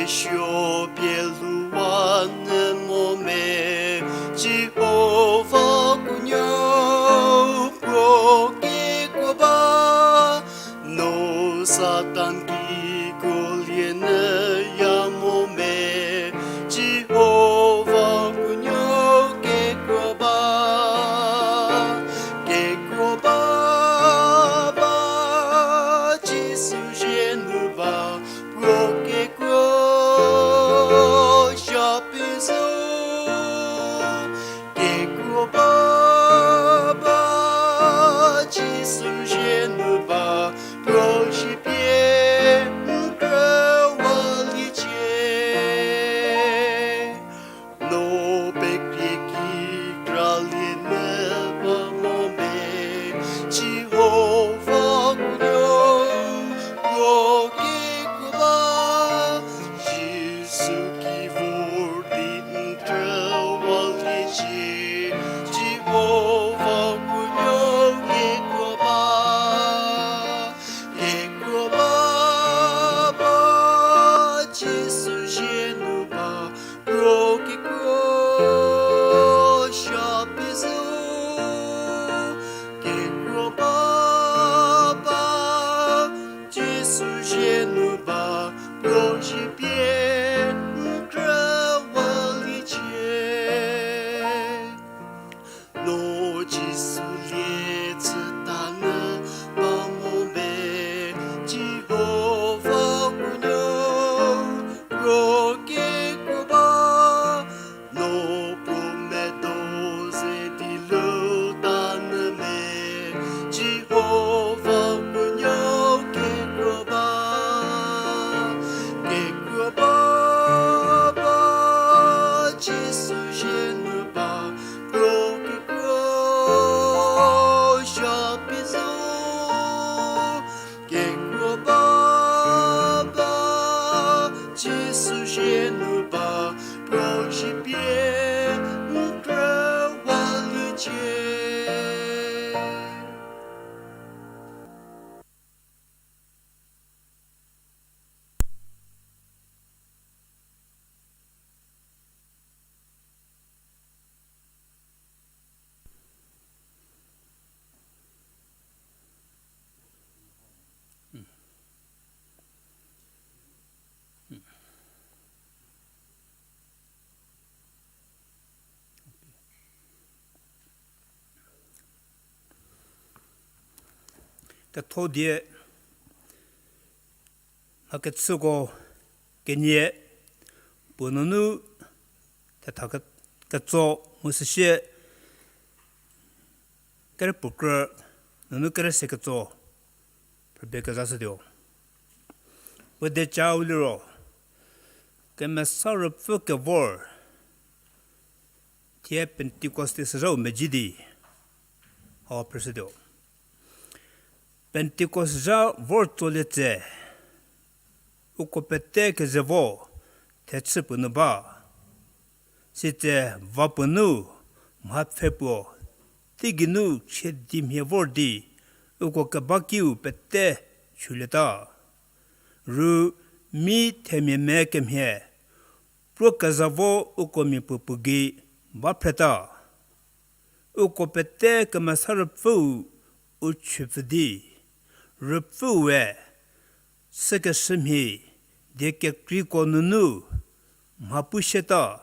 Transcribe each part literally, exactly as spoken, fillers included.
Suo pie lhouwa nyü mo me, Jihova kunuo puo kekuo ba. No Satan kiko lie nyüya mo me, Jihova kunuo kekuo ba. Kekuo ba, ba, Jisu zie nu ba, puo kekuo sha pie zo. Kekuo ba, ba, Jisu zie nu ba, puo shipie n krüwaliecie. No pekrie kikra lie nyü ba mo me, Jihova kunuo puo kekuo ba. Jisu ki vor di n krüwaliecie, Jihova kunuo kekuo ba. Kekuo ba, ba, Jisu zie nu ba, puo kekuo sha pie zo. Kekuo ba, ba, Jisu zie nu ba, puo shipie n krüwaliecie. No Jisu lie chüta nyü ba mo me, Jihova kunuo puo kekuo ba. No puo medo ze di lhouta nyü me, Jihova kunuo kekuo ba. Kekuo ba, ba, Jisu zie nu ba, puo kekuo sha pie zo. Kekuo ba, ba, Jisu zie nu ba, puo shipie n krüwaliecie. Ketho die mha kechüko kenie puo nunu thetha ke-, ketso mu süsie kerepuo krü nunu kere se ketso phrüpie kezashütuo. Puo dieca-u liro, Kemesa Ruopfü kevor, thie Pentecost süzhau medzi di, hau phrüshütuo. Pentecost zha vor tsolie tse, uko pete kezevo thechü puo nu ba. Sitse va puo nu mha pfhe puo, teigeinu chie di mhie vor di, uko keba kiu pete chülieta. Ru mi themia me kemhie, puo kezha vo uko mia puo puo gei ba phreta. Uko pete Kemesa Ruopfüu u chüpfü di, Ruopfüue sükeshü mhie die kekreiko nunu mha pu sieta.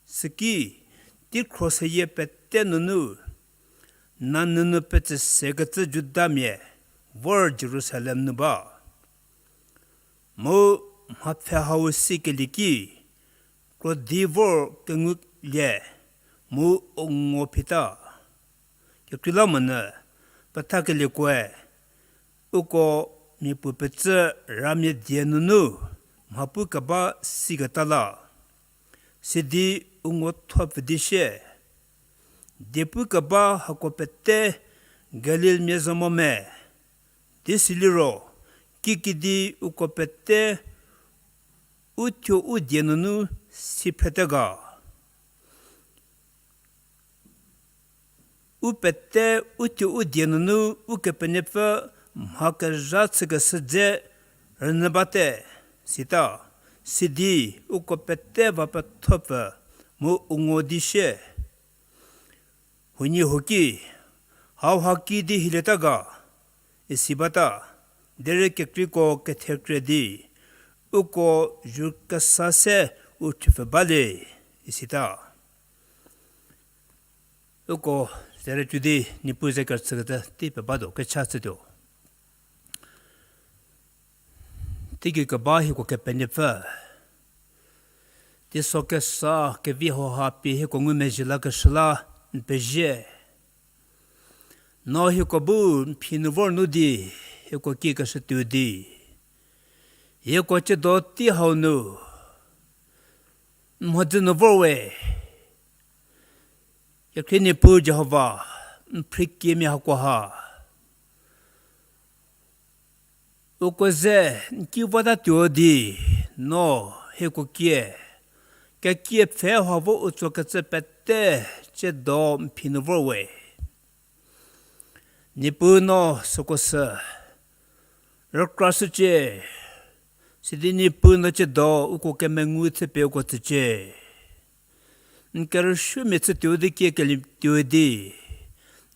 Süki, teikhro seyie pete nunu, nanyünu petsü sekecü Judamia vor Jerusalem nu ba. Mu mha pfhe hau sikelieki, krodi vor kengulie, mu u ngo phita. Kekreilamonyü, pethakeliekoe, uko mia puo pecü ramia die nunu mha pu keba siketa la. Sidi u ngo thopfü di sie, diepu keba hako pete Galilmia zo mo me, di siliro, kikidi uko pete u thuo u die nunu si phrete ga. U pete u thuo u die nunu Ukepenuopfü mha kezha chükeshü dze rünyü bate, sita. sidi uko pete va pethopfü mu u ngo di sie. Huoniehuo ki, hauha kiüdi hielieta ga, isi bata, derei kekreiko kethekre di, uko zhü kesa se u chüpfü bale, isita. Uko zerücü di Niepuu ze kerüchükecü tei pebatuo, kecha chütuo. Teigei keba hieko Kepenuopfü, teiso kesa kevi hauha pie hieko ngumezhie lakeshü la n pezie. No hieko bu n phi nu vor nu di, hieko kiekeshü tuo di, hieko tsiedo tei hau nu n mhodzü nu vor we. Kekhrie Niepuu Jihova, n phrikiemia hakoha, uko ze n ki votatuo di, no hieko kie, kekie pfhe hau vo u tsokecü pete tsiedo n phi nu vor we. Niepuu no süko sü rükrashücie, sidi Niepuu no tsiedo uko kemengu chüpie uko tsücie. N kerüsuomia chütuo di kiekelie tuo di,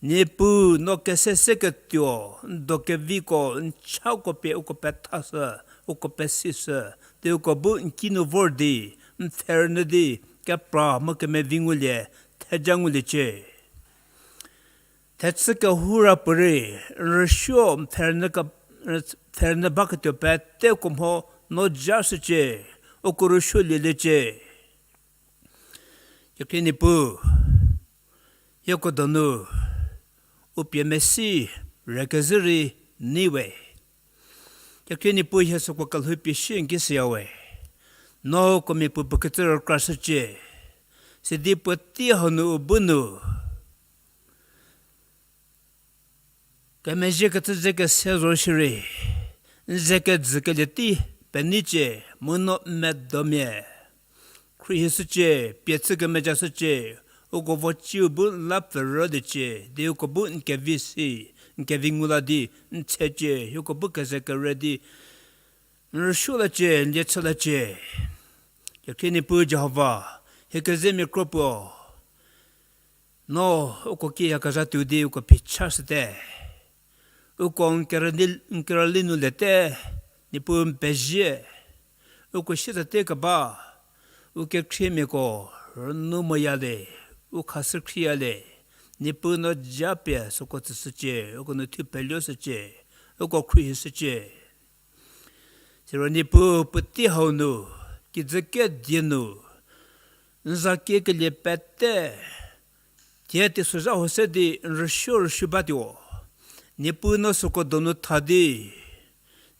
Niepuu no kese seketuo, n do keviko, n chako pie uko pethashü, uko pesishü, di uko bu n ki nu vor di, n pfhe rünyü di, kepra mu kemevi ngulie, theja nguliecie. Thechü kehoura puorei, n rüsuo n pfhe rünyü baketuo peteko mho no ja shücie, uko rüsuo lieliecie. Kekhrie Niepuu, hieko donu u pie mesi rükezhü rei nei we. Kekhrie Niepuu hie süko kelhou pie sie n ki shüya we. No uko mia puo puo kecü rükrashücie. Sidi puotei hau nu u bu nu kemezhie kecü ze kese zo shierei, n ze kejükelie tei peneicie, mu no n medomia khruohishücie, pie chü kemejashücie, uko vo ciu bu n la pfürüliecie, di uko bu n kevi si, n kevi ngu la di n tsecie, hieko bu keze kere di n rüsuo lacie, n lie chü lacie. Kekhrie Niepuu Jihova, hie kezemia kro puo, no uko kieyakezha tuo di uko phichashüte. Uko n kerüli nu lete, Niepuu n pezie. Uko siezete keba, u kekhriemiako rünu moya le, u khashü khrieya le, Niepuu no ja pie süko tsüshücie, uko nu thu peluoshücie, uko khruohishücie. Siro Niepuu puotei hau nu, kijü kedie nu, n za kiekelie pete, tie teisozha ho se di n rüsuo rüsuo batuo. Niepuu no süko donu tha di,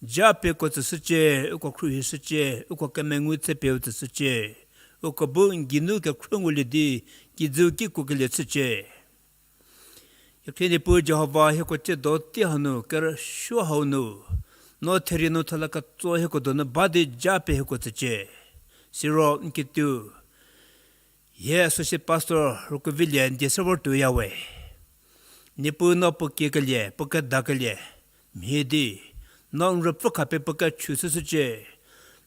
ja pie uko tsüshücie, uko khruohishücie, uko kemengu chüpie u tsüshücie, uko bu n geinu kekhruo ngulie di, kijüu ki kuokelie chücie. Kekhrie Niepuu Jihova hieko tsiedo tei hau nu, kerüsuo hau nu, no therie nu thela ketso hieko donu ba di ja pie hieko tsücie. Siro n kituo, hie associate pastor Rükuovilie n die se vor tuoya we. Niepuu no puo kiekelie, puo kedakelie mhie di, no n rüpfü khapie puo kechu shüshücie.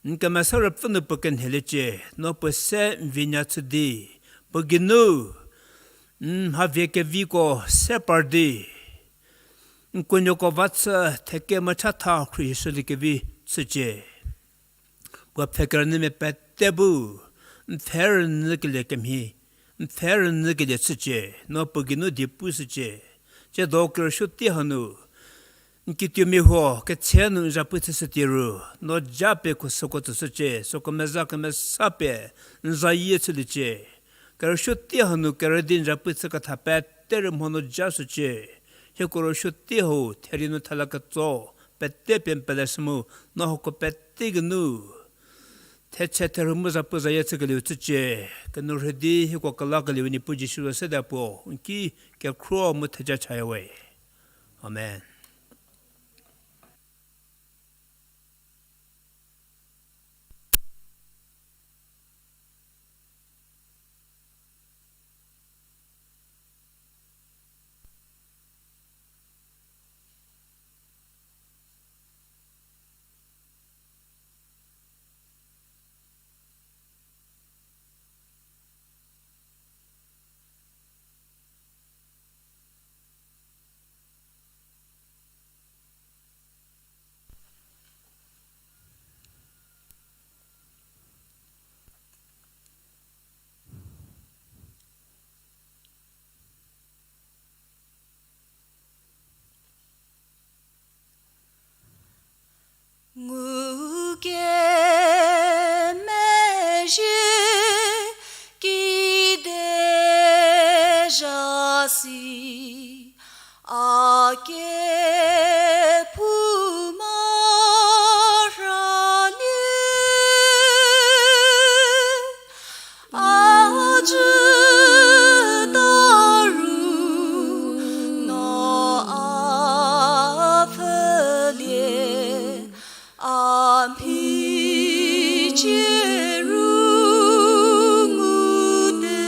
N kemesa rüpfü nu puo kenheliecie, no puo se n vinya chü di, puo geinu n mhavie keviko se par di, n kuonuoko va chü thekemechatha khruohishüliekevi chücie. Puo pfhe kerünyümia pete bu n pfhe rünyükelie kemhie, n pfhe rünyükelie chücie, no puo geinu die pushücie. Tsiedo kerüsuo tei hanu, n kituomia huo ketse nu n zhapu chüshütie ru, no ja pie ko süko tsüshücie, süko meza kemesa pie n zayie chüliecie. Kerüsuo tei hanu kerü di n zhapu chüketha pete rei mho no ja shücie. Hieko rüsuo tei hau therie nu thela ketso pete pie n peleshü mu, no hako pete geinu theche therhu mu zhapu zayie chükelieu chücie. Kenourhei di hieko kelakelieu Niepuu Jisu za sede puo n ki kekhruo mu theja chaya we. Amen. A kephouma rhalie, a cü ta ru no a pfhülie, a mhicie ru ngude.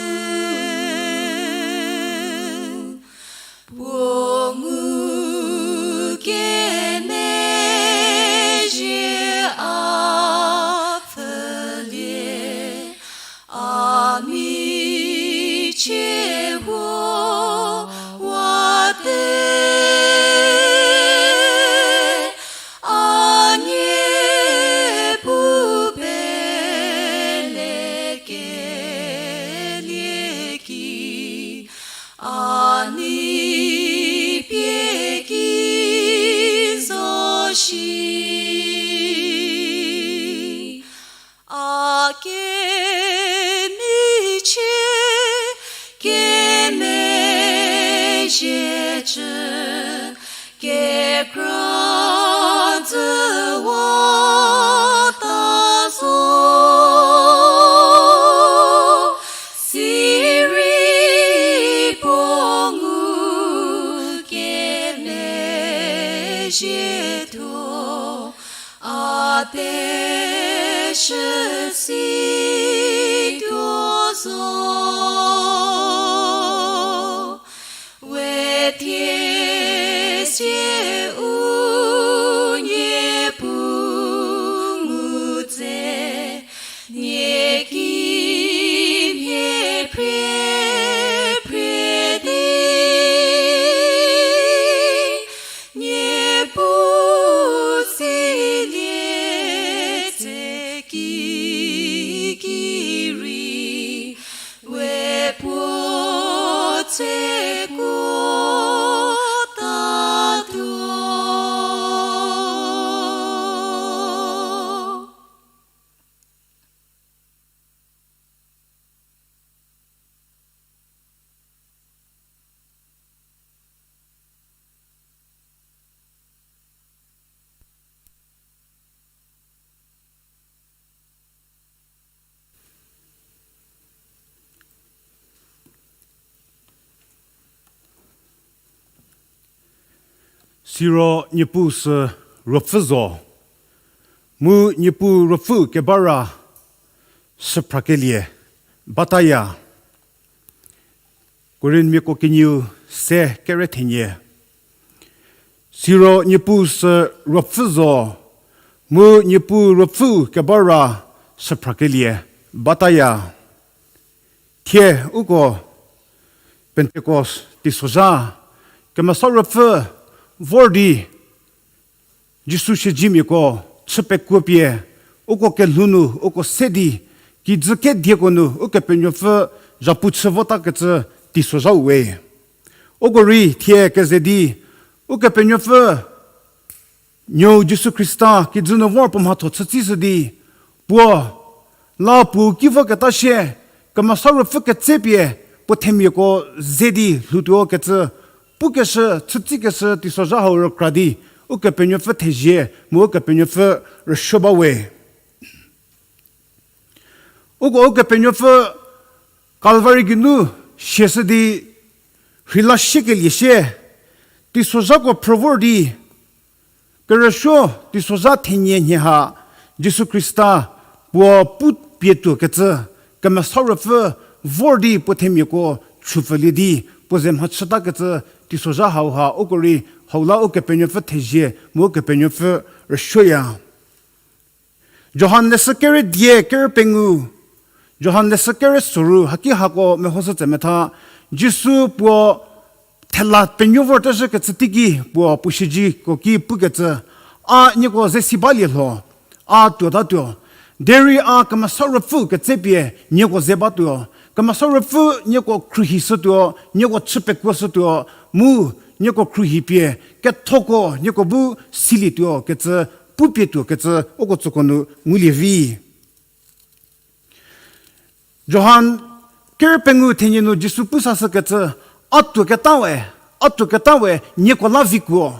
Puo ngukemezhie a pfhülie, a mhicie huo wate, a nie pu pelekelie ki, a nei pie ki zo shi. A kemichie kemezhie cü, kekra dzüwa ta zo, sirei puo ngukemezhie thuo, a peshü si tuo zo. We thie sie u Niepuu ngu tse, nie kimhie phrie phrie di, Niepuu silie tse kiki rei, we puo tseko ta tuo. Siro Niepuu sü ruopfü zo, mu Niepuu ruopfü keba ra süphrakelie bataya. Korinthmiako kenieu se kere thenie. Siro Niepuu sü ruopfü zo, mu Niepuu ruopfü keba ra süphrakelie bataya. Thie uko Pentecost teisozha Kemesa Ruopfü vor di Jisu siedzemiako chü pekuo pie, uko kelhou nu uko se di, kijü kedieko nu Ukepenuopfü zhapu chü votakecü teisozhau we. Uko rei thie keze di, Ukepenuopfü Nuou Jisu Khrista kijü nu vor puo mhatho chütsishü di, puo la puo ki voketa sie, Kemesa Ruopfü ketsepie puo themiako ze di lhoutuo kecü, pukeshü, chütsikeshü teisozha hau rükra di, Ukepenuopfü thezie mu Ukepenuopfü rüsuo ba we. Uko Ukepenuopfü Kalvari geinu siashü di rheila siekelie sie, teisozhako phrü vor di, kerüsuo teisozha thenie nhie ha Jisu Khrista puo pu pie tuokecü, Kemesa Ruopfü vor di puo themiako chüpfülie di puo ze mhachütakecü teisozha hau ha uko rei hau la Ukepenuopfü thezie mu Ukepenuopfü rüsuoya. Johan leshü kere die kere pengou, Johan leshü kere soru haki hako mehoshü tse metha, Jisu puo thela penuo vorteshükecü teiki puo puo siedzeko ki pukecü, a nieko ze si balie lho, a tuotatuo. Derei a Kemesa Ruopfü ketsepie nieko ze batuo. Kemesa Ruopfü nieko khruohishütuo, nieko chü pekuoshütuo, mu nieko khruohi pie kethoko nieko bu silietuo kecü, pupie tuokecü uko tsüko nu ngulie vi. Johan kere pengou thenie nu Jisu pu sashükecü, a tuoketa we, a tuoketa we nieko la vikuo.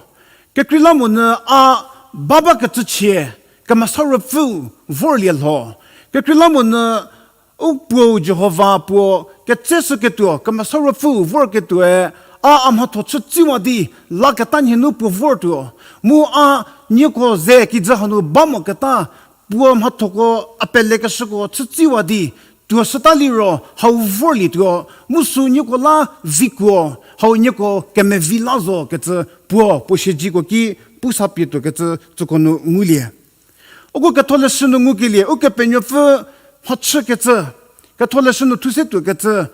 Kekreilamonyü a babakecü chie, Kemesa Ruopfüu vorlie lho. Kekreilamonyü u Puou Jihova puo ketseshüketuo, Kemesa Ruopfüu vorketuoe, a a mhatho chü tsiwa di, laketa nhie nu puo vortuo. Mu a nieko ze kijü hanu ba moketa, puo mhathoko a pelekeshüko chü tsiwa di, tuoshüta liro hau vorlietuo, mu sü nieko la vikuo, hau nieko kemevi la zo kecü puo, puo siezeko ki pu sa pie tuokecü tsüko nu ngulie. Uko Ketholeshü nu ngukelie, Ukepenuopfü mhachükecü, Ketholeshü nu thu se tuokecü,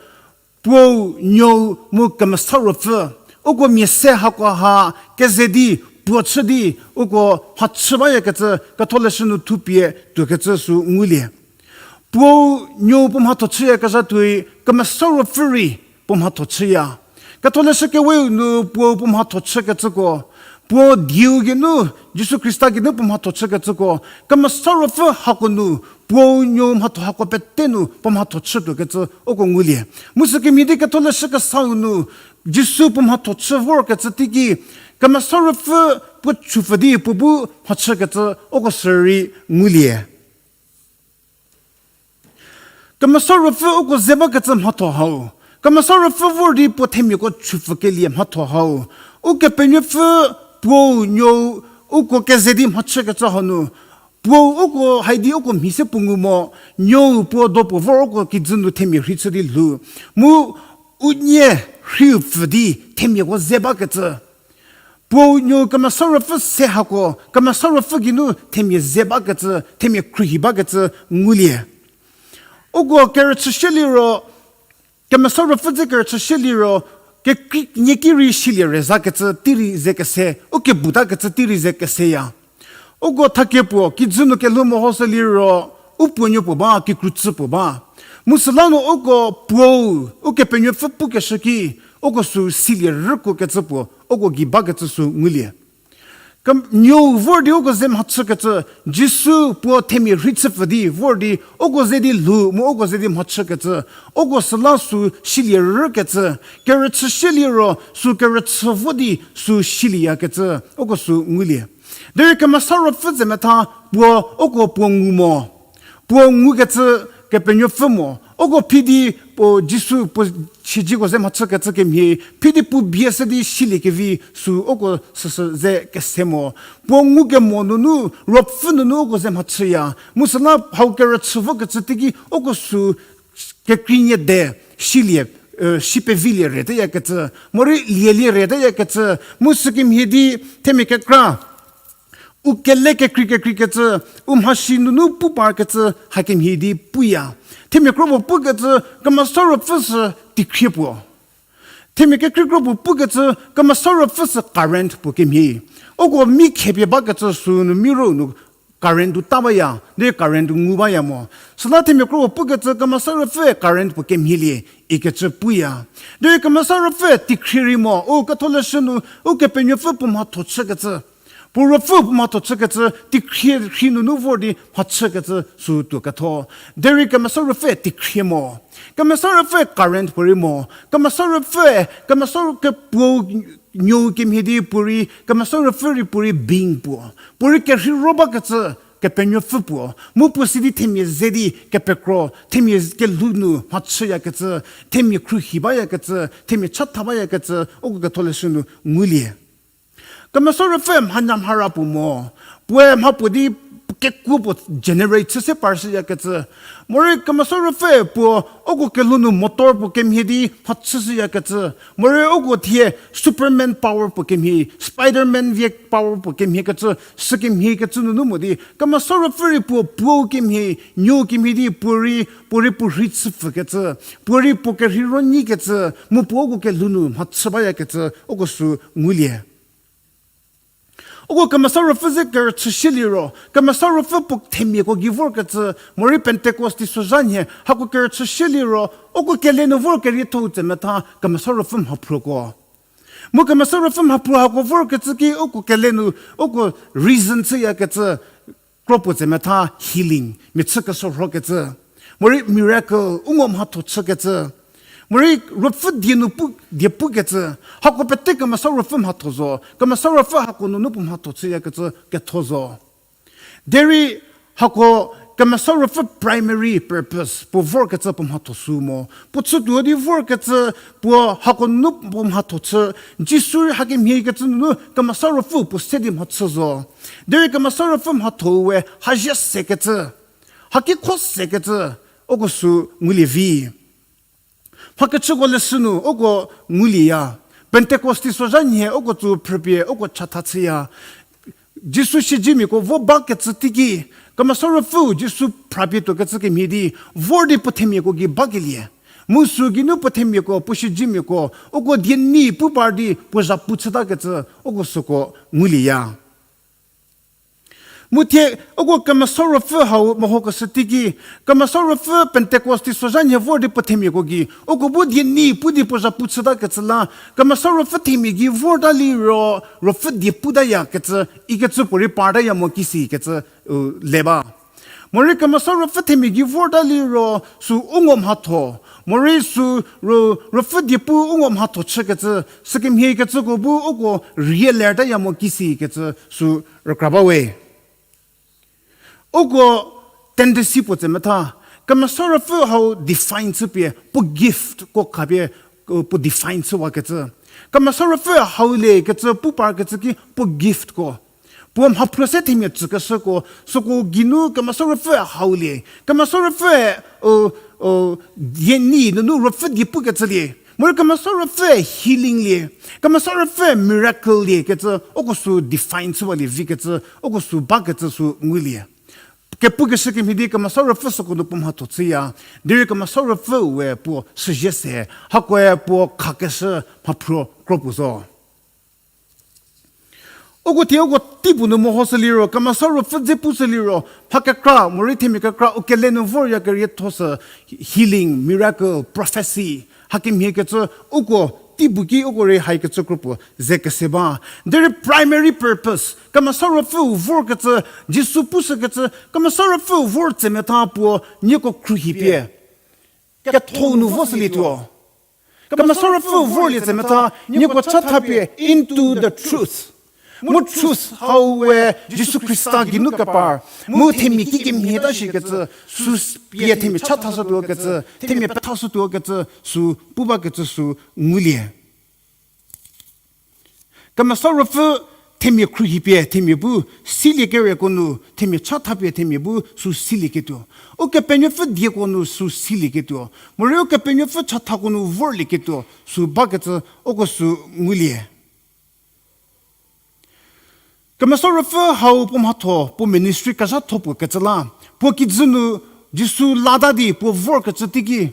Puou, Nuou mu Kemesa Ruopfü, uko mia se hako ha keze di, puo chü di, uko mhachü bayakecü, Ketholeshü nu thupie tuokecü sü ngulie. Puou, Nuou puo mhatho chüyakezha tuoi, Kemesa Ruopfü rei puo mhatho chüya. Ketholeshü Keweu nu Puou puo mhatho chükecüko, Puo dieu geinu, Jisu Khrista geinu puo mhatho chükecüko, Kemesa Ruopfü hako nu, Puou, Nuou mhatho hako pete nu puo mhatho chütuokecü uko ngulie. Mu sükemhie di Ketholeshü Kesau nu, Jisu puo mhatho chü vorkecü teiki, Kemesa Ruopfü puo chupfü di puo bu mhachükecü uko sürei ngulie. Kemesa Ruopfü uko ze bakecü mhatho hau, Kemesa Ruopfü vor di puo themiako chupfükelie mhatho hau, Ukepenuopfü, Puou, Nuou uko keze di mhachükecü hanu, Puou uko haidi uko mhi se puo ngu mo, Nuou puo do puo vor uko kijü nu themia rhei chü di lhou. Mu unie rhei pfü di themiako ze bakecü, Puou, Nuou Kemesa Ruopfü se hako, Kemesa Ruopfü geinu themia ze bakecü, themia khruohi bakecü ngulie. Uko kerüchüshie liro, Kemesa Ruopfü dze kerüchüshie liro, kekri-, nieki rei silie rei zakecü tei rei ze kese, u kebutakecü tei rei ze keseya. Uko thakie puo, kijü nu kelhou mehoshü liro, u puonuo puo ba, kikrutsü puo ba. Mu süla nu uko Puou, Ukepenuopfü pukeshü ki, uko sü silie rükuokecü puo, uko gei bakecü sü ngulie. Kem-, Nuou vor di uko ze mhachükecü, Jisu puo themia rhei chüpfü di vor di uko ze di lhou mu uko ze di mhachükecü, uko süla sü silie rükecü, kerüchüshie liro sü kerüchü vo di sü silieyakecü, uko sü ngulie. Derei Kemesa Ruopfü ze metha puo, uko puo ngu mo. Puo ngukecü Kepenuopfü mo. Uko phi di puo Jisu puo siezeko ze mhachükecü kemhie, phi di puo bie se di siliekevi sü uko süsü ze kese mo. Puo ngukemo nunu, ruopfü nunu uko ze mhachüya. Mu süla hau kerüchü vokecü teiki uko sü kekreinie de silie, e, si pevilie rei teyakecü, morei lielie rei teyakecü, mu sükemhie di themia kekra u kele kekrei kekreikecü, u mhasi nunu pu parkecü hakemhie di puya. Themia kro puo pukecü Kemesa Ruopfü sü teikhrie puo. Themia kekrei kro puo pukecü Kemesa Ruopfü sü current puo kemhie. Uko mi khepie bakecü sünu miro nu current u ta baya, derei current u ngu baya mo. Süla themia kro puo pukecü Kemesa Ruopfüe current puo kemhielie ikecü puya. Derei Kemesa Ruopfüe teikhrie rei mo, u ketholeshü nu, Ukepenuopfü puo mhatho chükecü, puo Ruopfü puo mhatho chükecü, teikhrie rhei nunu vor di mhachükecü sü tuoketho. Derei Kemesa Ruopfüe teikhrie mo. Kemesa Ruopfüe current puorei mo. Kemesa Ruopfüe, Kemesa Ruo-, ke puo Nuou kemhie di puorei, Kemesa Ruopfü rei puorei being puo. Puorei kerhei ro bakecü Kepenuopfü puo. Mu puo si di themia ze di kepekro, themia kelhou nu mhachüyakecü, themia khruohi bayakecü, themia chatha bayakecü, uko ketholeshü nu ngulie. Kemesa Ruopfü mhanya mhara puo mo, puoe mha puo di kekuo puo generate chü se parshüyakecü. Morei Kemesa Ruopfü puo uko kelhou nu motor puo kemhie di mhachüshüyakecü. Morei uko thie Superman power puo kemhie, Spiderman vie power puo kemhiekecü, sü kemhiekecü nunu mo di, Kemesa Ruopfü rei puo puou kemhie, Nuou kemhie di puorei, puorei puo rhei chüpfükecü, puorei puo kerhei ro nyikecü, mu puo uko kelhou nu mhachü bayakecü, uko sü ngulie. Uko Kemesa Ruopfü ze kerüchüshie liro, Kemesa Ruopfü puo themiako gei vorkecü, morei Pentecost teisozha nhie, hako kerüchüshie liro, uko kele nu vor kerietho-u tse metha Kemesa Ruopfü mhaphruoko. Mu Kemesa Ruopfü mhaphruo hako vorkecü ki uko kele nu, uko reason chüyakecü, kro puo tse metha healing, mia chü kesorhokecü. Morei miracle, u ngo mhatho chükecü. Morei ruopfü die nu pu, die pukecü, hako pete Kemesa Ruopfü mhatho zo, Kemesa Ruopfü hako nunu puo mhatho chüyakecü ketho zo. Derei hako Kemesa Ruopfü primary purpose puo vorkecü puo mhatho sü mo. Puo chütuo di vorkecü puo hako nunu puo mhatho chü, Jisu rei hakemhie kecü nunu Kemesa Ruopfü puo se di mhachü zo. Derei Kemesa Ruopfü mhatho we hazhie sekecü, haki kho sekecü, uko sü ngulie vi. Mhakechüko leshü nu uko ngulieya. Pentecost teisozha nhie uko tsü phrüpie uko chatha chüya. Jisu siedzemiako vo bakecü teiki, Kemesa Ruopfüu Jisu phrapie tuokecü kemhie di, vor di puo themiako gei bakelie. Mu sü geinu puo themiako, puo siedzemiako, uko die ni pu par di puo zhapu chütakecü, uko süko ngulieya. Mu thie, uko Kemesa Ruopfü hau mehokeshü teiki, Kemesa Ruopfü Pentecost teisozha nhie vor di puo themiako gei, uko bu die ni pu di puo zhapu chütakecü la, Kemesa Ruopfü themia gei vorta liro, Ruopfü die putayakecü, ikecü puorei partaya mo kisikecü, u, le ba. Morei Kemesa Ruopfü themia gei vorta liro, sü u ngo mhatho. Morei sü ru, Ruopfü die pu u ngo mhatho chükecü, sükemhie kecüko bu uko rie lertaya mo kisikecü, sü rükra ba we. Uko tendency puo tse metha, Kemesa Ruopfü hau define chüpie, puo giftko khapie, puo define chüwakecü. Kemesa Ruopfü hau lekecü pu parkecü ki puo giftko. Puo mhaphruo se themia tsükeshüko, süko geinu Kemesa Ruopfü hau lie. Kemesa Ruopfü, u, u, die ni nunu Ruopfü die pukecü lie. Morei Kemesa Ruopfü healing lie. Kemesa Ruopfü miracle lie kecü, uko sü define chüwalie vikecü, uko sü bakecü sü ngulie. Kepukeshü kemhie di Kemesa Ruopfü süko nu puo mhatho chüya. Derei Kemesa Ruopfü we puo shüzhie se, hakoe puo khakeshü mhaphruo kro puo zo. Uko thie uko teipu nu mehoshü liro, Kemesa Ruopfü dze pushü liro, mha kekra, morei themia kekra, u kele nu vorya keriethoshü, healing, miracle, prophecy, hakemhie kecü, uko teipu ki uko rei haikecü kro puo ze kese ba. Derei primary purpose, Kemesa Ruopfüu vorkecü, Jisu pushükecü, Kemesa Ruopfüu vor tse metha puo, nieko khruohipie ketho nu voshülietuo. Kemesa Ruopfüu vorlie tse metha, nieko chathapie into the truth. Mu truth hau we Jisu Khrista geinu kepar. Mu themia kikemhie ta shikecü, sü pie themia chathashütuo kecü, themia pethashütuo kecü, sü pu bakecü sü ngulie. Kemesa Ruopfü themia khruohipie themia bu silie kereko nu, themia chathapie themia bu sü silieketuo. Ukepenuopfü dieko nu sü silieketuo. Morei Ukepenuopfü chathako nu vorlieketuo, sü bakecü uko sü ngulie. Kemesa Ruopfü hau puo mhatho, puo ministry kezhatho puo kecü la, puo kijü nu Jisu lata di puo vorkecü teiki,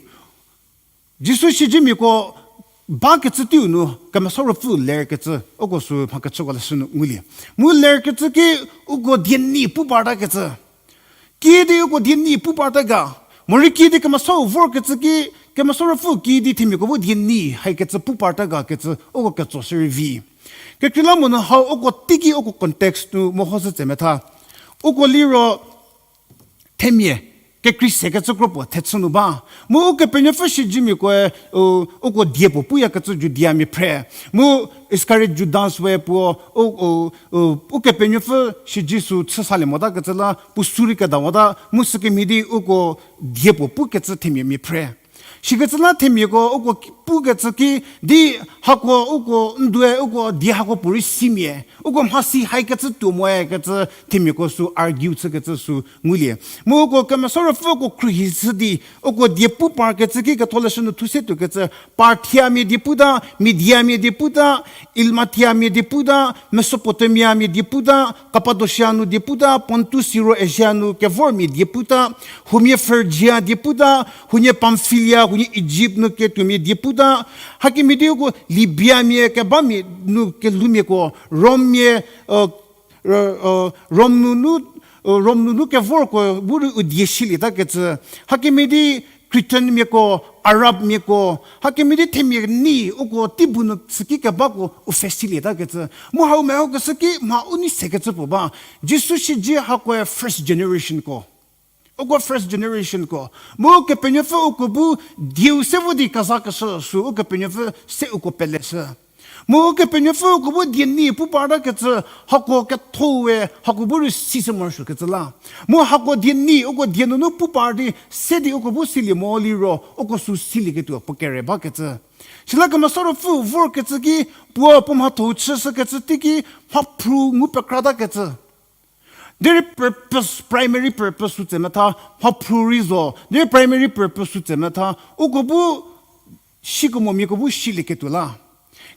Jisu siedzemiako bakecü teiu nu Kemesa Ruopfü lerkecü, uko sü mhakechüko leshü nu ngulie. Mu lerkecü ki uko die ni pu partakecü. Kiüdi uko die ni pu parta ga. Morei kiüdi Kemesau vorkecü ki, Kemesa Ruopfü kiüdi themiako bu die ni haikecü pu parta ga kecü uko ketso shürei vi. Kekreilamonyü hau uko teiki uko context nu mehoshü tse metha. Uko liro themia kekrei sekecü kro puo thechü nu ba. Mu Ukepenuopfü siedzemiakoe, u, uko die puo puyakecü Judeamia phre. Mu Iskariot Judas we puo, u, u, u, Ukepenuopfü siedzi sü chü salie motakecü la puo sü rei kedamota, mu sükemhie di uko die puo pukecü themia mia phre. Shikecü la themiako uko ki, pukecü ki, di hako uko ndue uko die hako puorei simia, uko mhasi haikecü tuo moe kecü themiako sü argue chükecü sü ngulie. Mu uko Kemesa Ruopfü uko khruohi shü di, uko die pu parkecü ki ketholeshü nu thu se tuokecü, Parthiamia die puta, Mediamia die puta, Elmatiamia die puta, Mesopotamiamia die puta, Kapadosia nu die puta, Pontus siro Asia nu kevormia die puta, huomia Phrygia die puta, huonie Pamfilia, huonie Ijipt nu ketuomia die puta, hakemhie di uko Libiamia kebamia nu kelhoumiako, Rommia, Rom nunu, Rom nunu kevorko bu rei u die silieta kecü, hakemhie di Cretanmiako, Arabmiako, hakemhie di themia ni uko teipu nu süki kebako u pfhe silieta kecü. Mu hau mehokeshü ki mha u nei sekecü puo ba. Jisu siedzi hakoe first generationko. Uko first generationko. Mu Ukepenuopfü uko bu dieu se vo di kezakeshü sü Ukepenuopfü se uko peleshü. Mu Ukepenuopfü uko bu die ni pu partakecü, hako ketho we, hako bu rei si se morosuokecü la. Mu hako die ni, uko die nunu pu par di, se di uko bu silie mo liro, uko sü silieketuo puo kere bakecü. Süla Kemesa Ruopfü vorkecü ki, puo puo mhatho chüshükecü teiki, mhaphru ngu pekratakecü. Derei purpose, primary purpose sü tse metha, mhaphru rei zo. Derei primary purpose sü tse metha, uko bu shikemo miako bu shilieketuo la.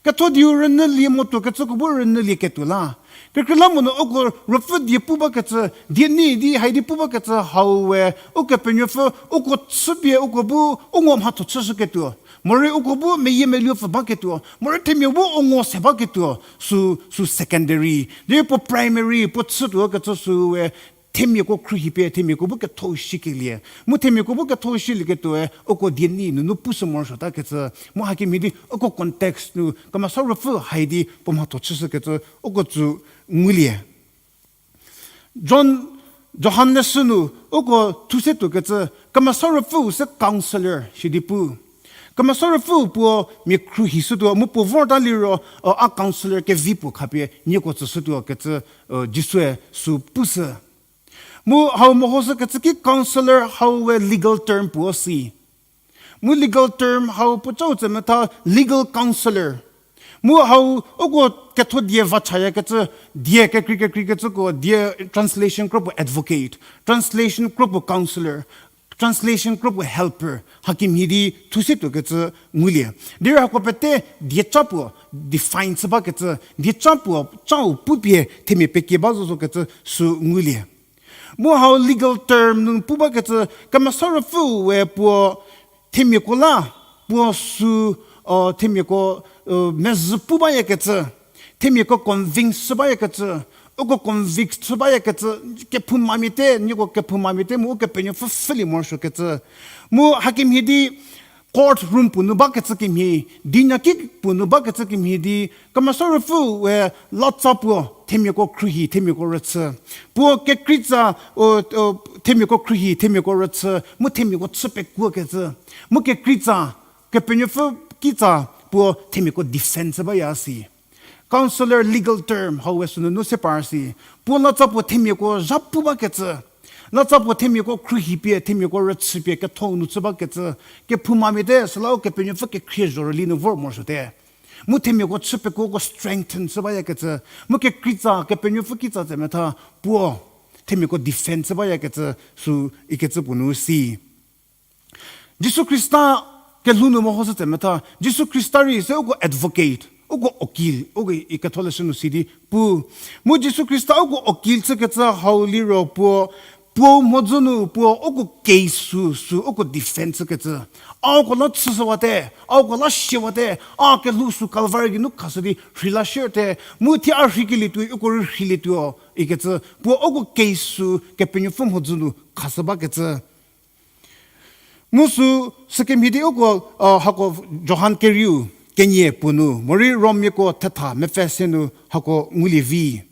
Ketho dieu rünyülie motuokecüko bu rünyülieketuo la. Kekreilamonyü uko Ruopfü die pu bakecü, die ni di hai di pu bakecü hau we, Ukepenuopfü uko chüpie uko bu u ngo mhatho chüshüketuo. Morei uko bu meyiemeluopfü baketuo, morei themia bu u ngo se baketuo, sü, sü secondary. Derei puo primary, puo chütuokecü sü we, themiako khruohipie, themiako bu ketho shikelie. Mu themiako bu ketho shilieketuoe, uko die ni nunu pushü morosuotakecü. Mu hakemhie di, uko context nu, Kemesa Ruopfü hai di, puo mhatho chüshükecü, uko tsü ngulie. John, Johan leshü nu, uko thuse tuokecü, Kemesa Ruopfüu se counselor, shidi pu. Kemesa Ruopfüu puo mia khruohishütuo, mu puo vorta liro, a counselor kevi puo khapie, nieko tsüshütuokecü, Jisue sü pushü. Mu hau mehoshükecü ki counselor hau we legal term puo si. Mu legal term hau puo cau tse metha legal counselor. Mu hau uko ketho die vachayakecü, die kekrei kekreikecüko, die translation kro puo advocate, translation kro puo counselor, translation kro puo helper, hakemhie di thuse tuokecü ngulie. Derei hako pete dieca puo define chü bakecü, dieca puo cau pupie themia pekie ba zozokecü sü ngulie. Mu hau legal term nu pu bakecü, Kemesa Ruopfüu we puo themiako la, puo sü, themiako mezhü pu bayakecü, themiako convince chü bayakecü, uko convict chü bayakecü, kephoumamia te, nieko kephoumamia te mu Ukepenuopfü pfhülie morosuokecü. Mu hakemhie di, court room puo nu bakecü kemhie, dinyaki puo nu bakecü kemhie di, Kemesa Ruopfüu we latsa puo themiako khruohi, themiako rüchü. Puo kekreitsa, themiako khruohi, themiako rüchü, mu themiako chü pekuokecü. Mu kekreitsa, Kepenuopfü kitsa puo themiako defend chü baya si. Counselor legal term hau we sünunu se par si. Puo latsa puo themiako zha pu bakecü. Latsa puo themiako khruohipie, themiako rüchüpie, ketho nu chü bakecü. Kephoumamia te, süla Ukepenuopfü kekhrie zhorüli nu vor morosuote. Mu themiako chü pekuoko strengthen chü bayakecü. Mu kekreitsa, Kepenuopfü kitsa tse metha, puo themiako defend chü bayakecü, sü ikecü puo nu si. Jisu Khrista kelhou nu mehoshü tse metha, Jisu Khrista rei se uko advocate, uko okil, uko iketholeshü nu si di pu. Mu Jisu Khrista uko okil chükecü hau liro puo, puo mhodzü nu puo uko case sü, sü uko defend chükecü. A uko la chüshüwate, a uko la siewate, a kelhou sü Calvary geinu khashü di rheila shürte, mu thie a rheikelie tuoi, uko rei rheilietuo, ikecü, puo uko case sü Kepenuopfü mhodzü nu khashü bakecü. Mu sü, sükemhie di uko, hako Johan kerieu, kenie puo nu, morei Romiako thetha mepfü se nu hako ngulie vi.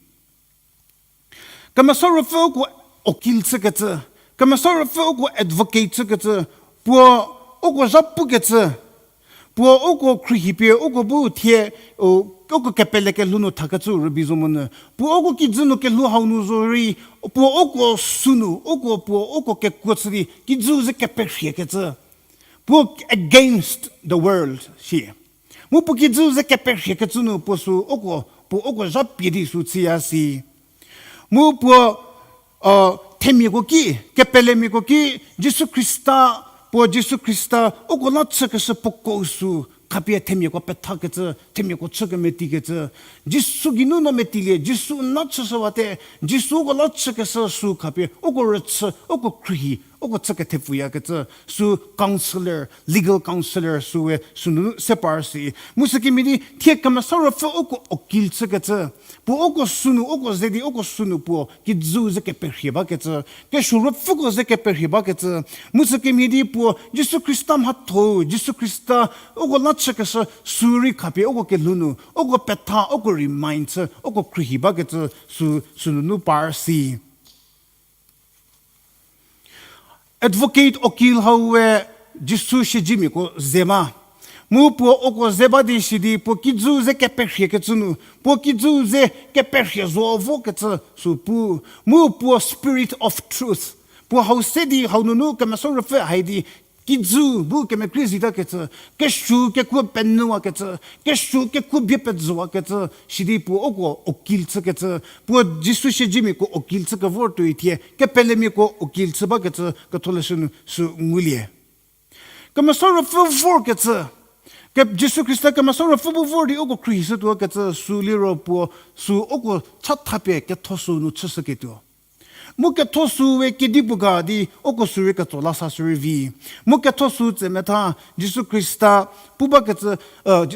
Kemesa Ruopfü uko okil chükecü, Kemesa Ruopfü uko advocate chükecü, puo uko zha pukecü, puo uko khruohipie uko bu thie, uko kepele kelhou nu thakecü rübei zo monyü. Puo uko kijü nu kelhou hau nu zo rei, puo uko sünu, uko puo uko kekuo chü di, kijüu ze keperhiekecü. Puo against the world, si. Mu puo kijüu ze keperhiekecü nu puo sü uko, puo uko zha pie di sü chüya si. Mu puo, themiako ki, kepelemiako ki, Jisu Khrista, puo Jisu Khrista, uko la chükeshü puo ko sü, khapie themiako pethakecü, themiako chükemetikecü. Jisu geinu no metilie, Jisu na chüshüwate, Jisu uko la chükeshü sü khapie, uko rüchü, uko khruohi, uko chü kethepfuyakecü, sü counselor, legal counselor sü we sünu se par si. Mu sükemhie di thie Kemesa Ruopfü uko okil chükecü, puo uko sünu, uko ze di uko sünu puo kijüu ze keperhie bakecü, kesuo ruopfüko ze keperhie bakecü. Mu sükemhie di puo Jisu Khrista mhatho, Jisu Khrista uko la chükeshü sü rei khapie uko kelhou nu, uko petha, uko remind chü, uko khruohi bakecü sü, sünunu par si. Advocate, okil hau we Jisu siedzemiako ze ma. Mu puo uko ze ba di sidi puo kijü ze keperhiekecü nu, puo kijü ze keperhie zo vokecü sü pu. Mu puo Spirit of Truth, puo hau se di hau nunu Kemesa Ruopfü hai di kijü bu kemekrei zitakecü, kesuo kekuo penyüwakecü, kesuo kekuo bie pezüwakecü, sidi puo uko okil chükecü, puo Jisu siedzemiako okil chü kevor tuoi thie, kepelemiako okil chü bakecü, Ketholeshü nu sü ngulie. Kemesa Ruopfü vorkecü, ke-, Jisu Khrista Kemesa Ruopfü bu vor di uko khruohishütuokecü sü liro puo, sü uko chathapie ketho sü nu chüshüketuo. Mu ketho sü we kedipuo ga di uko sü rei ketso la sa sü rei vi. Mu ketho sü tsemetha Jisu Khrista pu bakecü,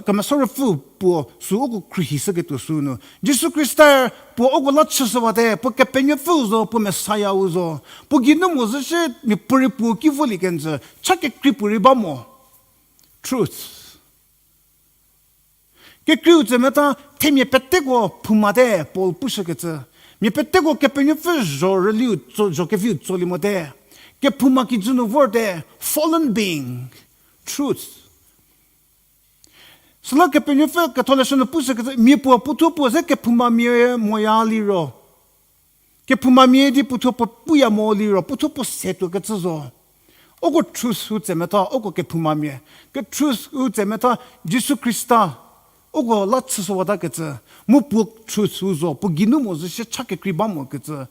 Kemesa Ruopfü puo sü uko khruohishüketuo sü nu, Jisu Khrista puo uko la chüshüwate, puo Kepenuopfü zo, puo Messiah-u zo. Puo geinu mo zhü shie miapuorei puo ki volie kenjü, cha kekrei puorei ba mo. Truth. Kekreiu tsemetha themia peteko phoumate, Paul pushükecü. Mia peteko Kepenuopfü zho rüliu tso, zho keviu tsolie mote. Kephouma kijü nu vorte, fallen being. Truth. Süla Kepenuopfü Ketholeshü nu pushükecü, mia puo puothuo puo ze kephoumamia moya liro, kephoumamia di puothuo puo puya mo liro, puothuo puo setuokecü zo. Uko truth-u tsemetha uko kephoumamia, ke truth-u tsemetha Jisu Khrista uko la chüshüwatakecü, mu puo truth-u zo, puo geinu mo zhü shie cha kekrei ba mokecü,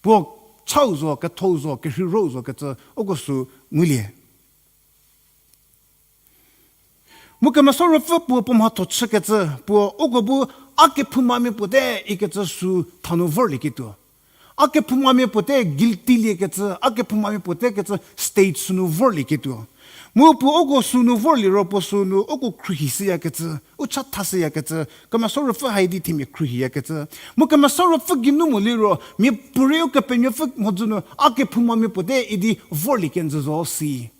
puo chau zo, kethou zo, kerheirou zokecü uko sü ngulie. Mu Kemesa Ruopfü puo puo mhatho chükecü, puo uko bu a kephoumamia puote ikecü sü thanu vorlieketuo. A kephoumamia puote guilty liekecü, a kephoumamia puote kecü state sünu vorlieketuo. Mu puo uko sünu vorlie ro puo sünu uko khruohishüyakecü, u chathashüyakecü, Kemesa Ruopfü hai di themia khruohiyakecü. Mu Kemesa Ruopfü geinu mo liro, miapuorei Ukepenuopfü mhodzü nu a kephoumamia puote idi vorlie kenjü zo si.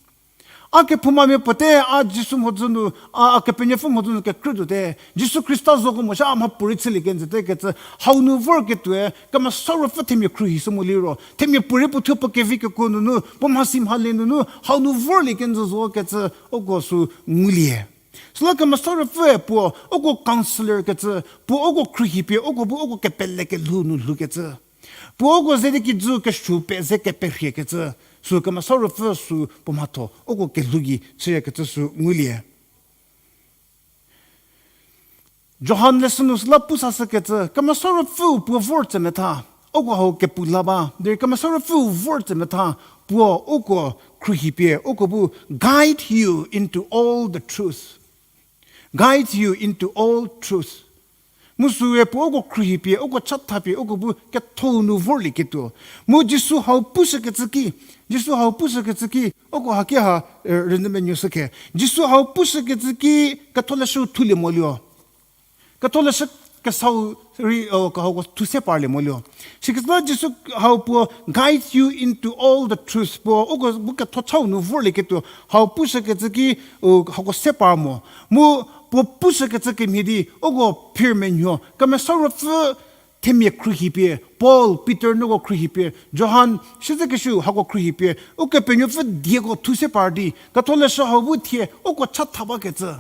A kephoumamia puote a Jisu mhodzü nu, a, a Kepenuopfü mhodzü nu kekrütuote. Jisu Khrista zoko mo shie a mhapuorei chülie kenjüte kecü, hau nu vorketuoe, Kemesa Ruopfü themia khruohishü mo liro, themia puorei puothuo puo kevi kekuo nunu, puo mhasi mhale nunu, hau nu vorlie kenjü zo kecü, uko sü ngulie. Süla Kemesa Ruopfüe puo, uko counselor kecü, puo uko khruohipie, uko bu uko kepele kelhou nu lhoukecü. Puo uko ze di kijü kesuo pe ze keperhiekecü, sü Kemesa Ruopfü sü puo mhatho, uko kelhou gei chüyakecü sü ngulie. Johan leshü nu süla pu sashükecü, Kemesa Ruopfüu puo vor tsemetha, uko hau kepu la ba, derei Kemesa Ruopfüu vor tsemetha, puo uko khruohipie, uko bu guide you into all the truth. Guide you into all truth. Mu süe puo uko khruohipie, uko chathapie, uko bu kethou nu vorlieketuo. Mu Jisu hau pushükecü ki, Jisu hau pushükecü ki, uko haki ha, rünyü menuoshü khe. Jisu hau pushükecü ki, Ketholeshü thulie molio. Ketholeshü kesau rei, o, kehouko thuse parlie molio. Sikecü la Jisu hau puo guide you into all the truth. Puo uko bu ketho chau nu vorlieketuo. Hau pushükecü ki, o, hako se par mo. Mu puo pushükecü kemhie di, uko phir menuo. Kemesa Ruopfü themia khruohipie, Paul, Peter nuko khruohipie, Johan, siedzekeshü hako khruohipie, Ukepenuopfü dieko thuse par di, Ketholeshü hau bu thie, uko chatha bakecü.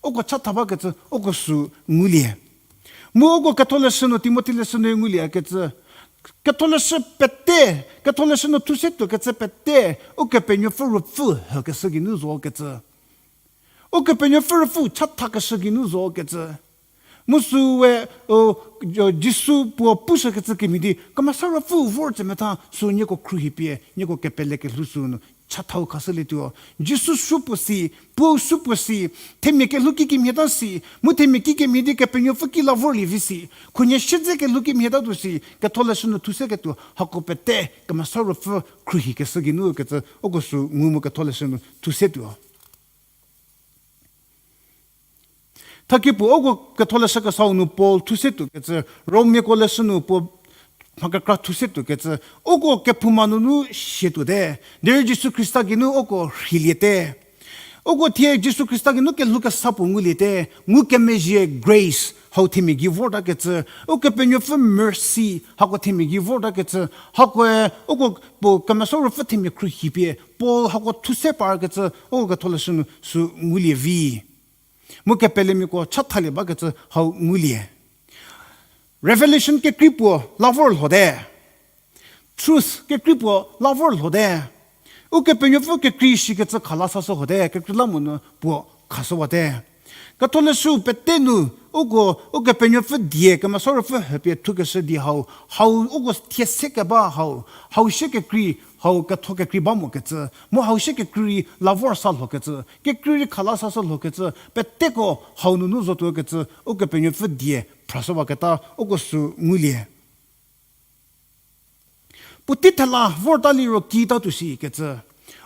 Uko chatha bakecü, uko sü ngulie. Mu uko Ketholeshü nu, Timothi leshü nu nguliekecü. Ketholeshü pete, Ketholeshü nu thuse tuokecü pete, Ukepenuopfü Ruopfü hükeshü geinu zokecü. Ukepenuopfü Ruopfü chathakeshü geinu zokecü. Mu süe, o, Jo-, Jisu puo pushükecü kemhie di, Kemesa Ruopfü vor tsemetha sü nieko khruohipie, nieko kepele kelhou sü nu chathau khashülietuo. Jisu supuo si, puo supuo si, themia kelhou ki kemhieta si, mu themia ki kemhie di Kepenuopfü ki la vorlie vi si, khunhie siedze kelhou ki mhieta tuo si, Ketholeshü nu thuseketuo, hako pete Kemesa Ruopfü khruohikeshü geinu kecü, uko sü ngu mu Ketholeshü nu thusetuo. Thaki puo uko Ketholeshü kesau nu Paul thuse tuokecü, Romiako leshü nu puo mha kekra thuse tuokecü, uko kephouma nunu sie tuote, derei Jisu Khrista geinu uko rheiliete. Uko thie Jisu Khrista geinu kelhou kesa puo nguliete, ngukemezhie grace hau themia gei vortakecü, Ukepenuopfü mercy hako themia gei vortakecü, hakoe uko puo Kemesa Ruopfü themia khruohipie Paul hako thuse parkecü uko ketholeshü nu sü ngulie vi. Mu kepelemiako chathalie bakecü hau ngulie. Revelation kekrei puo la vor lhote. Truth kekrei puo la vor lhote. Ukepenuopfü kekrei shikecü khala sashü hote, kekreilamonyü puo khashüwate. Ketholeshü pete nu uko Ukepenuopfü die Kemesa Ruopfü hüpie thukeshü di hau, hau uko thie se keba hau, hau shie kekrei, hau ketho kekrei ba mokecü, mu hau shie kekrei rei la vor sa lhokecü, kekrei rei khala sashü lhokecü, peteko hau nunu zotuokecü Ukepenuopfü die phrashüwaketa uko sü ngulie. Puotei thela vorta liro kitatuo shikecü.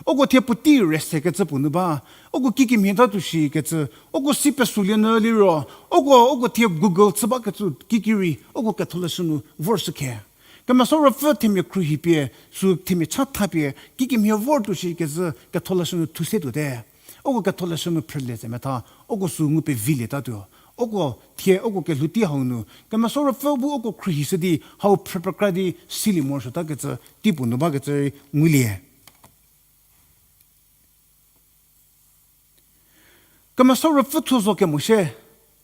Uko thie puotei rüsekecü puo nu ba. Uko kikemhie tatuo shikecü. Uko si pesülie nyü liro, uko, uko thie Google chü bakecü kikirei uko ketholeshü nu vorshükhe. Kemesa Ruopfü themia khruohipie, sü themia chathapie kikemhie vortuo shikecü ketholeshü nu thuse tuote. Uko ketholeshü nu phrülie tse metha, uko sü ngu pevilietatuo. Uko thie uko kelhou tei hau nu Kemesa Ruopfü bu uko khruohishü di hau phrü pekra di silie morosuotakecü teipuo nu bakecü rei ngulie. Kemesa Ruopfü thuo zo kemo shie,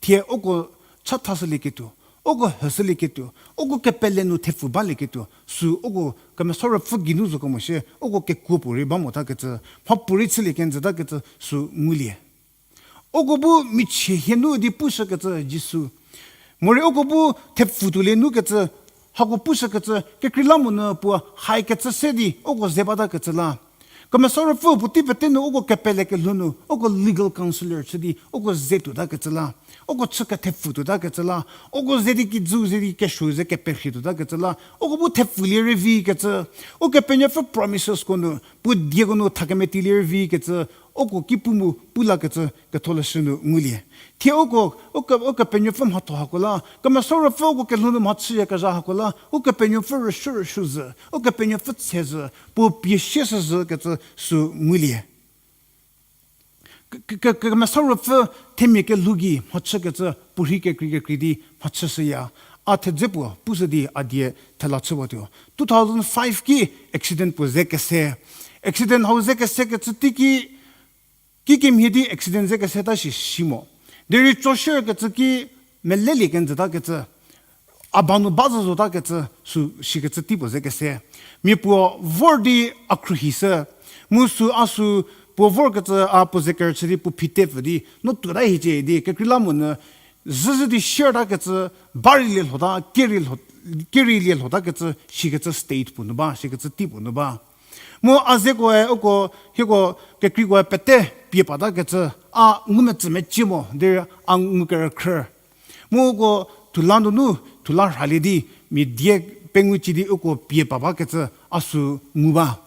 thie uko chathashülieketuo, uko hüshülieketuo, uko kepele nu thepfu balieketuo sü uko Kemesa Ruopfü geinu zo kemo shie uko kekuo puorei ba motakecü, mhapuorei chülie kenjütakecü sü ngulie. Uko bu michie hie nu di pushükecü Jisu, morei uko bu thepfu tuolie nukecü, hako pushükecü kekreilamonyü puo haikecü se di uko ze batakecü la. Kemesa Ruopfü puotei pete nu uko kepele kelhou nu uko legal counsellor chü di uko ze tuotakecü la. Uko chü kethepfu tuotakecü la. Uko ze di kijü ze di kesuo ze keperhie tuotakecü la. Uko bu thepfulie rei vikecü, Ukepenuopfü promisesko nu puo dieko nu thakemetilie rei vikecü, uko ki pu mu pu lakecü ketholeshü nu ngulie. Thie uko, uko, Ukepenuopfü mhatho hako la, Kemesa Ruopfü uko kelhou nu mhachüyakezha hako la, Ukepenuopfü rüshü rüshü zhü, Ukepenuopfü tse zhü, puo pie sie shü zhükecü sü ngulie. Ke-, ke-, ke-, Kemesa Ruopfü themia kelhou gei mhachükecü puorhi kekrei kekrei di mhachüshüya. A thedze puo pushü di a die thela chüwatuo. Two thousand five ki accident puo ze kese. Accident hau ze kesekecü teiki, kikemhie di accident ze keseta shi si mo. Derei tsoshükecü ki melelie kenjütakecü, a ba nu ba zhü zotakecü sü shikecü teipuo ze kese. Mia puo vor di a khruohishü. Mu sü a sü puo vorkecü a puo ze kerüchü di puo phite pfü di no tuota hiecie di kekreilamonyü zhüzhü di siertakecü, ba rei lie lhota, ker rei lho-, ker rei lie lhotakecü shikecü state puo nu ba, shikecü teipuo nu ba. Mu a zekoe uko, hieko kekreikoe pete pie patakecü, a ngumetsü mecie mo, derei a ngu kerükhrü. Mu uko thula nunu, thula rhalie di, mia die pengou ci di uko pie pa bakecü a sü ngu ba.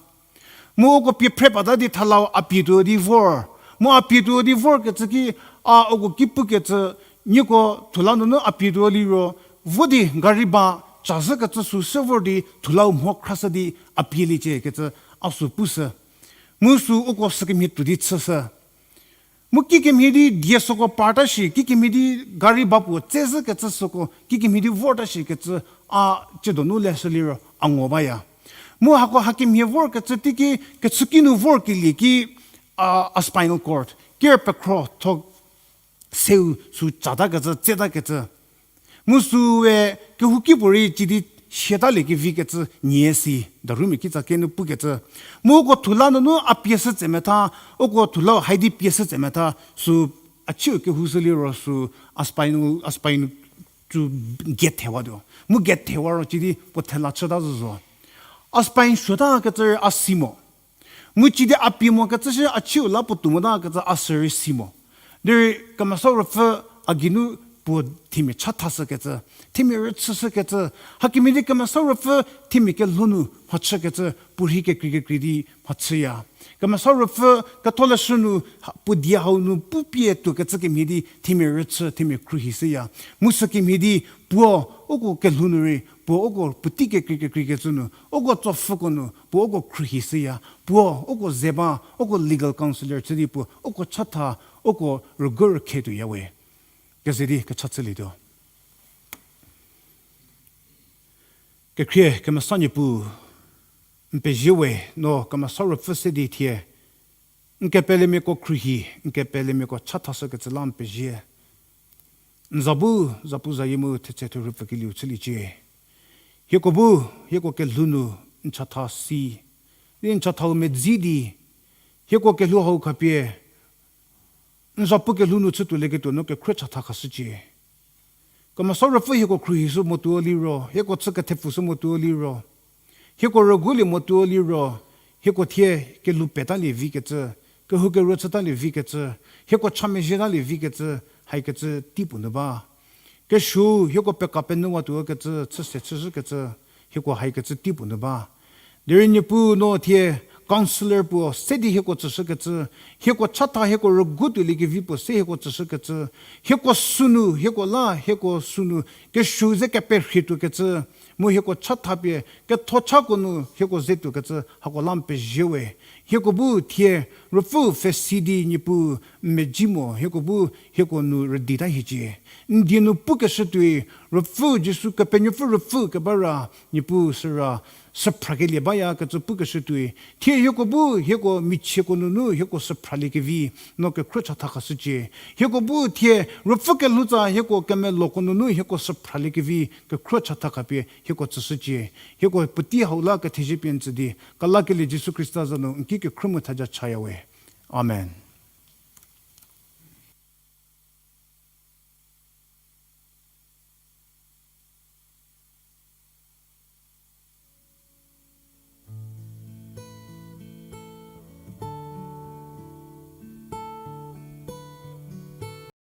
Mu uko pie phre pata di thalau a pie tuo di vor. Mu a pie tuo di vorkecü ki, a uko ki pukecü, nieko thula nunu a pie tuo liro, vo di gari ba, cazhükecü sü se vor di thulau mho khrashü di a pieliecie kecü a sü pushü. Mu sü uko sükemhie tuo di chüshü. Mu kikemhie di die süko parta shi, kikemhie di gari ba puo tsezhükecü süko, kikemhie di vorta shikecü a chüdonu leshü liro a ngo baya. Mu hako hakemhie vorkecü teiki, kechüki nu vorkelie ki, a, a spinal cord, ker pekhro tho seu sü catakecü, tsetakecü. Mu süe kehouki puorei ci di siatalie kevikecü nie si, darumia kitsa kenu pukecü. Mu uko thula nunu a pieshü tse metha, uko thula hai di pieshü tse metha, sü a ciu kehoushü liro sü a spinal, a spine tsu gate thewatuo. Mu gate thewa ro ci di puo thela chüta zhü zo. A spine suotakecü a si mo. Mu ci di a pie mokecü shi a ciu la puotou motakecü a sürei si mo. Derei Kemesa Ruopfü a geinu puo themia chathashükecü, themia rüchüshükecü, hakemhie di Kemesa Ruopfü themia kelhou nu mhachükecü, puorhi kekrei kekrei di mhachüya. Kemesa Ruopfü ketholeshü nu ha-, puo die hau nu pupie tuokecü kemhie di themia rüchü, themia khruohishüya. Mu sükemhie di puo uko kelhou nu rei Puo uko puotei kekrei kekreikecü nu, uko tsopfhüko nu puo uko khruohi shüya. Puo uko ze ba, uko legal counsellor chü di puo uko chatha, uko rügu rükhe tuoyawe. Keze di kecha chülietuo. Kekhrie kemesa Niepuu, n pezie we, no kemesa ruopfü se di thie n kepelemiako khruohi, n kepelemiako chathashükecü la n pezie. N za bu zapuzayie mu thetse thurhupfükelieu chüliecie. Hieko bu, hieko kelhou nu n chatha si, di n chathau medzi di, hieko kelhou hau khapie n zapu kelhou nu chütuolieketuo no kekhruo chatha khashücie. Kemesa ruopfü hieko khruohishü motuo liro, hieko chü kethepfushü motuo liro, hieko rügulie motuo liro, hieko thie kelhou petalie vikecü, kehoukeruo chütalie vikecü, hieko cha mezhietalie vikecü, haikecü tei puo nu ba. Kesuo hieko peka penuowatuo kecü, chüse chüzhükecü, hieko haikecü tei puo nu ba. Derei Niepuu no thie counsellor puo se di hieko tsüshükecü, hieko chatha hieko rügu tuoliekevi puo se hieko tsüshükecü, hieko sünu, hieko la, hieko sünu, kesuo ze keperhie tuokecü, mu hieko chatha pie, kethochako nu hieko ze tuokecü, hako la n pezie we. Hieko bu thie, ruopfü pfhesi di Niepuu n medzi mo, hieko bu hieko nu rüdita hiecie. N die nu pukeshü tuoi, ruopfü Jisu Kepenuopfü ruopfü keba ra, Niepuu süra, süphrakelie bayakecü pukeshü tuoi. Thie hieko bu, hieko michieko nunu, hieko süphraliekevi, no kekhruo chatha khashücie. Hieko bu thie, ruopfü kelhoutsa, hieko kemeloko nunu, hieko süphraliekevi, kekhruo chatha khapie, hieko tsüshücie. Hieko puotei hau la kethezie pie n tsü di, kelakelie Jisu Khrista za nu n ki kekhruo mu thaja chayawe. Amen.